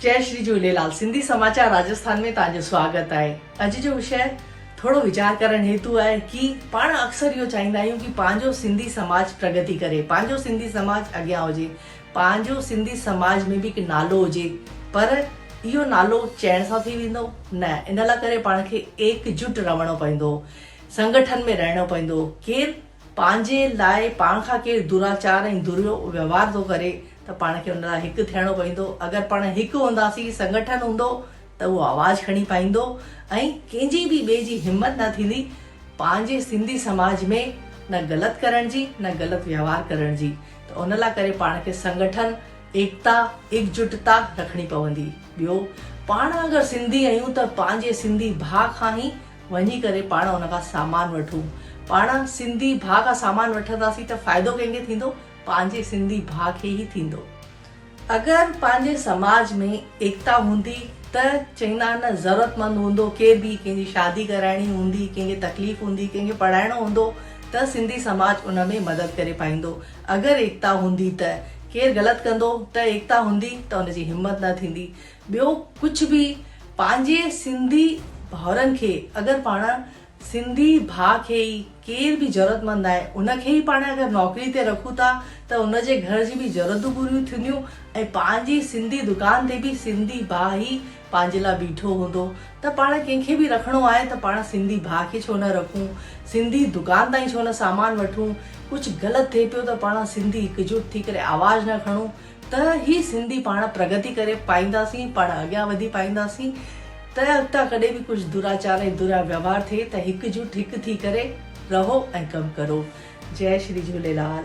جئي شري جهوليلال سنڌي سماچار راجسٿان ۾ توهان جو سواگت آهي اڄ جو وشيه ٿورو ويچار ڪرڻ هيتو آهي ڪي پاڻ اڪثر اهو چاهيندا آهيون ڪي پنهنجو سنڌي سماج پرگتي ڪري پنهنجو سنڌي سماج اڳيان هجي پنهنجو سنڌي سماج ۾ به هڪ نالو هجي پر اهو نالو چئڻ سان ٿي ويندو نه ان لاء ڪري پاڻ کي ايڪ جٽ رهڻو پوندو سنگٺن ۾ رهڻو پوندو ڪير پنهنجي لاء پاڻ کان ڪير دراچار ۽ دريو وهنوار ٿو ڪري ته پاڻ کي ان لاء هڪ ٿيڻو پوندو. اگر پاڻ هڪ هونداسين، سنگٺن هوندو ته اهو آواز کڻي پائيندو ۽ ڪنهن جي به ٻئي جي همت نه ٿيندي پنهنجي سنڌي سماج ۾ نه غلط ڪرڻ جي نه غلط وهنوار ڪرڻ جي ته ان لاء ڪري پاڻ کي سنگٺن، ايڪتا، ايڪجٽتا رکڻي پوندي. ٻيو پاڻ اگر سنڌي آهيون ته پنهنجي سنڌي ڀاء کان ئي وڃي ڪري پاڻ ان کان سامان وٺون. پاڻ سنڌي ڀاء کان سامان وٺنداسين ته فائدو ڪنهن کي ٿيندو؟ پنهنجي سنڌي ڀاء کي ئي ٿيندو. اگر پنهنجي سماج ۾ ايڪتا هوندي ته چئيندا آهن نه ضرورتمند هوندو ڪير به ڪنهن جي شادي ڪرائڻي هوندي ڪنهن کي تڪليف هوندي ڪنهن کي پڙهائڻو هوندو ته سنڌي سماج ان ۾ مدد ڪري پائيندو اگر ايڪتا هوندي ته ڪير غلط ڪندو ته ايڪتا هوندي ته ان جي همت نه ٿيندي ٻيو ڪجهه به پنهنجي سنڌي ڀائرن کي اگر پاڻ سنڌي ڀاء کي ئي ڪير به ضرورتمند آهي ان کي ئي پاڻ اگر نوڪري تي رکون ٿا ته ان جي گهر جي به ضرورتون پوريون ٿينديون ۽ پنهنجي سنڌي دڪان تي به سنڌي ڀاء ئي پنهنجي لاء بيٺو هوندو ته پاڻ ڪنهن کي به رکڻو آهي ته پاڻ سنڌي ڀاء کي ڇو نه رکون سنڌي دڪان تان ئي ڇو نه سامان وٺون ڪجهه غلط ٿئي پيو ته پاڻ سنڌي هڪجٽ ٿي ڪري آواز نه کڻون ته هي سنڌي پاڻ پرگتي ڪري پائينداسين، پاڻ اڳيان وڌي پائينداسين ته اڳتا ڪڏهن به ڪجهه دراچار ۽ درا ويوهار ٿئي ته هڪ جٽ هڪ ٿي ڪري رهو ۽ ڪم ڪرو. جئي شري جهوليلال.